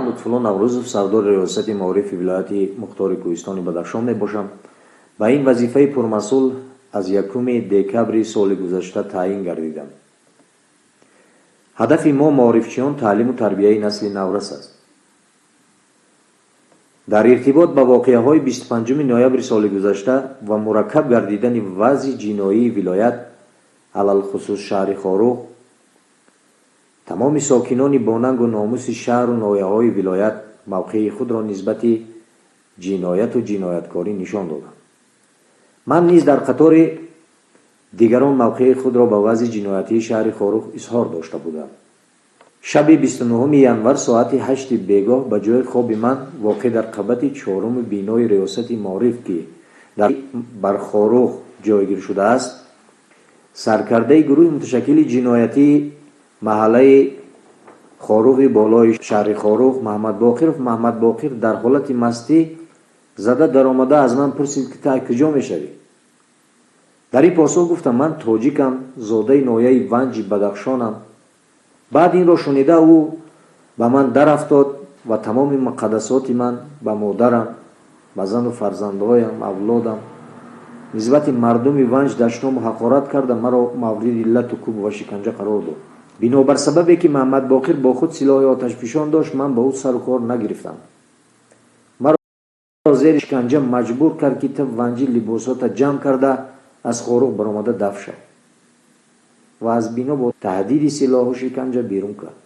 Ман Лутфулло Наврӯзов, сардори Риёсати маорифи вилояти мухтори Кӯҳистони Бадахшон мебошам. Ба ин вазифаи пурмасъул аз 1 декабри соли гузашта таъин гардидам. Ҳадафи мо, маорифчиён, таълиму тарбияи насли наврас аст. Дар иртибот ба воқеаҳои 25 ноябри соли гузашта ва мураккаб гардидани вазъи ҷиноии вилоят, алалхусус шаҳри Хоруғ, тамоми сокинони бонангу номуси шаҳру ноҳияҳои вилоят мавқеи худро нисбати ҷинояту ҷинояткорӣ нишон доданд. Ман низ дар қатори дигарон мавқеи худро ба вазъи ҷиноятии шаҳри Хоруғ изҳор дошта будам. Шаби 29 январ соати 8 бегоҳ ба ҷои хоби ман, воқеъ дар қабати чоруми бинои Риёсати маориф, ки дар бар Хоруғ ҷойгир шудааст, саркардаи гурӯҳи муташаккили ҷиноятии маҳаллаи Хоруғи болои шаҳри Хоруғ Маҳмадбоқиров Маҳмадбоқир дар ҳолати мастӣ зада даромада, аз ман пурсид, ки ту куҷо мешавӣ? Дар ин посух гуфтам: ман тоҷикам, зодаи ноҳияи Ванҷи Бадахшонам. Баъд инро шунида, ӯ ба ман дарафтод ва тамоми муқаддасоти ман, ба модарам, ба зану фарзандҳоям, авлодам, нисбати мардуми Ванҷ дашному ҳақорат карда, маро мавриди лату куб ва шиканҷа қарор дод. Бинобар сабабе ки Маҳмадбоқир бо худ силоҳи оташфишон дошт, ман ба ӯ сару кор нагирифтам. Маро зери шиканҷа маҷбур кард, ки ту ванҷи либосота ҷамъ карда, аз Хоруғ баромада дафт шав, ва аз бино бо таҳдиди силоҳу шиканҷа берун кард.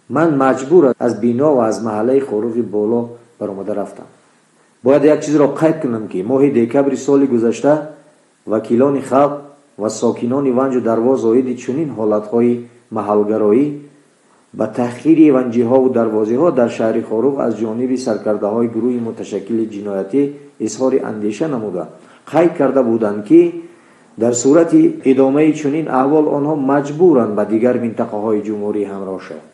Ман маҷбур аз бино ва аз маҳаллаи Хоруғи боло баромада рафтам. Бояд як чизро қайд кунам, ки моҳи декабри соли гузашта вакилони халқ ва сокинони Ванҷу Дарвоз оиди чунин ҳолатҳои маҳалгароӣ ба таҳқири ванҷиҳову дарвозиҳо дар шаҳри Хоруғ аз ҷониби саркардаҳои гурӯҳи муташаккили ҷиноятӣ изҳори андеша намуда, қайд карда буданд, ки дар сурати идомаи чунин аҳвол онҳо маҷбуранд ба дигар минтақаҳои ҷумҳурӣ ҳамроҳ шаванд.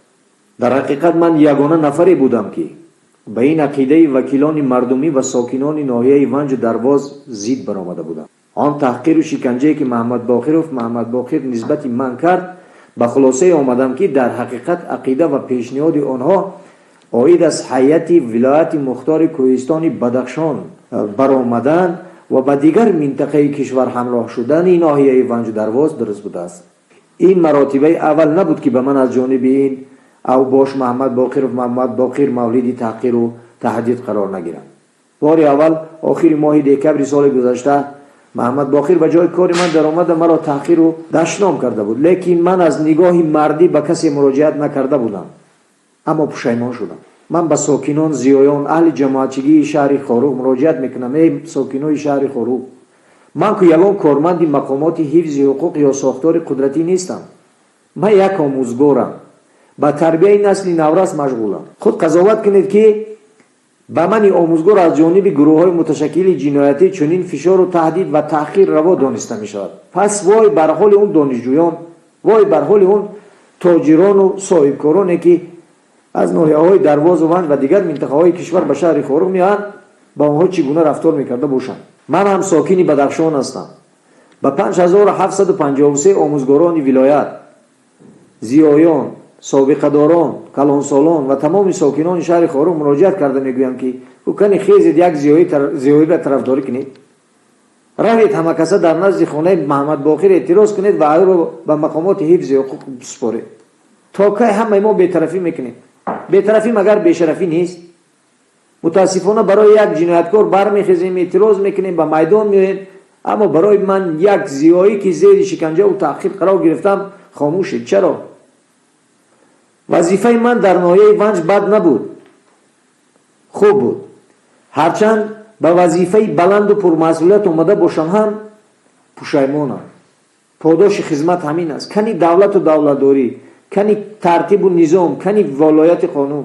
Дар ҳақиқат, ман ягона нафаре будам, ки ба ин ақидаи вакилони мардумӣ ва сокинони ноҳияи Ванҷу Дарвоз зид баромада будам. Он таҳқиру шиканҷае, ки Маҳмадбоқиров Маҳмадбоқир нисбати ман кард, ба хулосае омадам, ки дар ҳақиқат ақида ва пешниҳоди онҳо оид аз ҳайати вилояти мухтори Кӯҳистони Бадахшон баромадан ва ба дигар минтақаи кишвар ҳамроҳ шудани ноҳияи Ванҷу Дарвоз дуруст будааст. Ин маротибаи аввал набуд, ки ба ман аз ҷониби ин авбош Маҳмадбоқиров Маҳмадбоқир мавриди таҳқиру таҳдид қарор нагирам. Бори аввал охири моҳи декабри соли гузашта Маҳмадбоқир ба ҷои кори ман даромада, маро таҳқиру дашном карда буд, лекин ман аз нигоҳи мардӣ ба касе муроҷиат накарда будам, аммо пушаймон шудам. Ман ба сокинон, зиёён, аҳли ҷамоатчигии шаҳри Хоруғ муроҷиат мекунам. Эй сокинои шаҳри Хоруғ, ман ку ягон корманди мақомоти ҳифзи ҳуқуқ ё сохтори қудратӣ нестам. Ман як омӯзгорам, ба тарбияи насли наврас машғулам. Худ қазоват кунед, ки ба мани омӯзгор аз ҷониби гурӯҳҳои муташаккили ҷиноятӣ чунин фишору таҳдид ва таҳқир раво дониста мешавад. Пас вой бар ҳоли он донишҷӯён, вой бар ҳоли он тоҷирону соҳибкороне, ки аз ноҳияҳои Дарвозу Ванҷ ва дигар минтақаҳои кишвар ба шаҳри Хоруғ меоянд, ба онҳо чӣ гуна рафтор мекарда бошанд. Ман ҳам сокини Бадахшон ҳастам. Ба 5753 омӯзгорони вилоят, зиёён, собиқадорон, калонсолон ва тамоми сокинони шаҳри Хоруғ муроҷиат карда мегӯям, ки кани хезед, як зиёиро тарафдорӣ кунед, равед, ҳамакаса дар назди хонаи Маҳмадбоқир эътироз кунед ва ӯро ба мақомоти ҳифзи ҳуқуқ супоред. То кай ҳамаи мо бетарафӣ мекунем? Бетарафӣ магар бешарафӣ нест? Мутаассифона, барои як ҷинояткор бармехезем, эътироз мекунем, ба майдон меоем, аммо барои ман, як зиёӣ, ки зери шиканҷаву таҳқир қарор гирифтам, хомӯшед. Чаро? Вазифаи ман дар ноҳияи Ванҷ бад набуд, хуб буд. Ҳарчанд ба вазифаи баланду пурмасъулият омада бошам ҳам, пушаймонам. Подоши хизмат ҳамин аст. Кани давлату давлатдорӣ, кани тартибу низом, кани волояти қонун?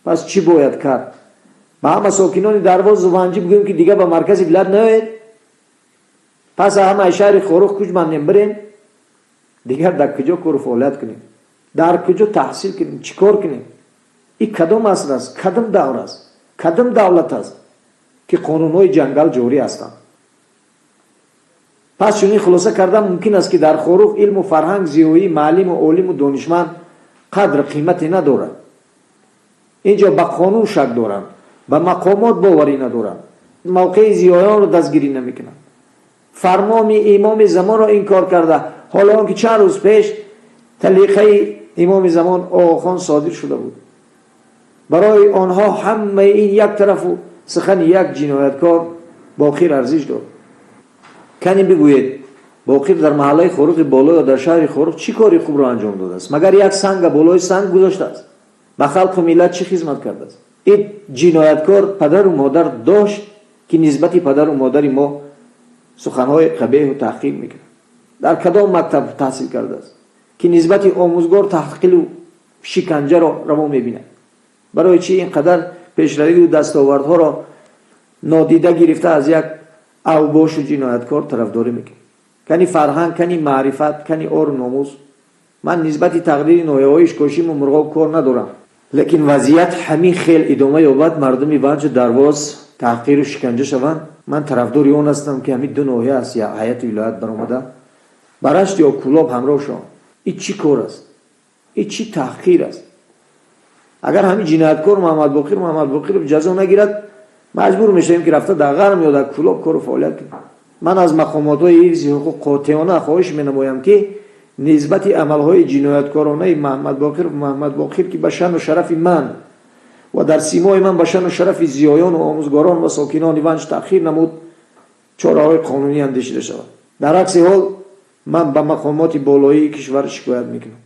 Пас чӣ бояд кард? Ба ҳама сокинони Дарвозу Ванҷӣ бигӯем, ки дигар ба маркази вилоят наоед? Пас ҳамаи шаҳри Хоруғ куч бандем, бирем? Дигар дар куҷо кору фаъолият кунем, дар куҷо таҳсил кунем, чӣ кор кунем? И кадом аср аст, кадом давр аст, кадом давлат аст, ки қонунҳои ҷангал ҷорӣ ҳастанд? Пас чунин хулоса кардан мумкин аст, ки дар Хоруғ илму фарҳанг, зиёӣ, маълиму олиму донишманд қадр қимате надорад. Инҷо ба қонун шак доранд, ба мақомот боварӣ надоранд, мавқеи зиёёнро дастгирӣ намекунанд, фармони имоми замонро инкор карда, ҳоло он ки чанд рӯз пеш талиқаи имоми замон Оғохон содир шуда буд. Барои онҳо ҳамаи ин як тарафу сухани як ҷинояткор Боқир арзиш дорад. Кани бигӯед, Боқир дар маҳаллаи Хоруғи Боло ё дар шаҳри Хоруғ чӣ кори хубро анҷом додааст? Магар як санга болои санг гузоштааст? Ба халқу миллат чӣ хизмат кардааст? Ин ҷинояткор падару модар дошт, ки нисбати падару модари мо суханҳои қабеҳу таҳқир мекунад? Дар кадом мактаб таҳсил кардааст, ки нисбати омӯзгор таҳқиру шиканҷаро раво мебинад? Барои чӣ ин қадар пешравию дастовардҳоро нодида гирифта, аз як авбошу ҷинояткор тарафдорӣ мекунад? Кани фарҳанг, кани маърифат, кани ору номус? Ман нисбати тақдири ноҳияҳои Ишкошиму Мурғоб кор надорам, лекин вазъият ҳамин хел идома ёбад, мардуми Ванҷу Дарвоз таҳқиру шиканҷа шаванд, ман тарафдори он ҳастам, ки ҳамин ду ноҳия аз ҳайати вилоят баромада, ба Рашт ё Кӯлоб ҳамроҳ шаванд. Ин чӣ кор аст? Ин чӣ таҳқир аст? Агар ҳамин ҷинояткор Муҳаммадбоқир Муҳаммадбоқиров ҷазо нагирад, маҷбур мешавем, ки рафта дар Ғарм ё дар Кӯлоб кору фаъолият кунем. Ман аз мақомотҳои ҳифзи ҳуқуқ қотеона хоҳиш менамоям, ки нисбати амалҳои ҷинояткоронаи Муҳаммадбоқир Муҳаммадбоқир, ки ба шаъну шарафи ман ва дар симои ман ба шаъну шарафи зиёёну омӯзгорон ва сокинони Ванҷ таъхир намуд, чораҳои қонунӣ андешида шавад. Дар акси ҳол ман ба мақомоти болоии кишвар шикоят мекунам.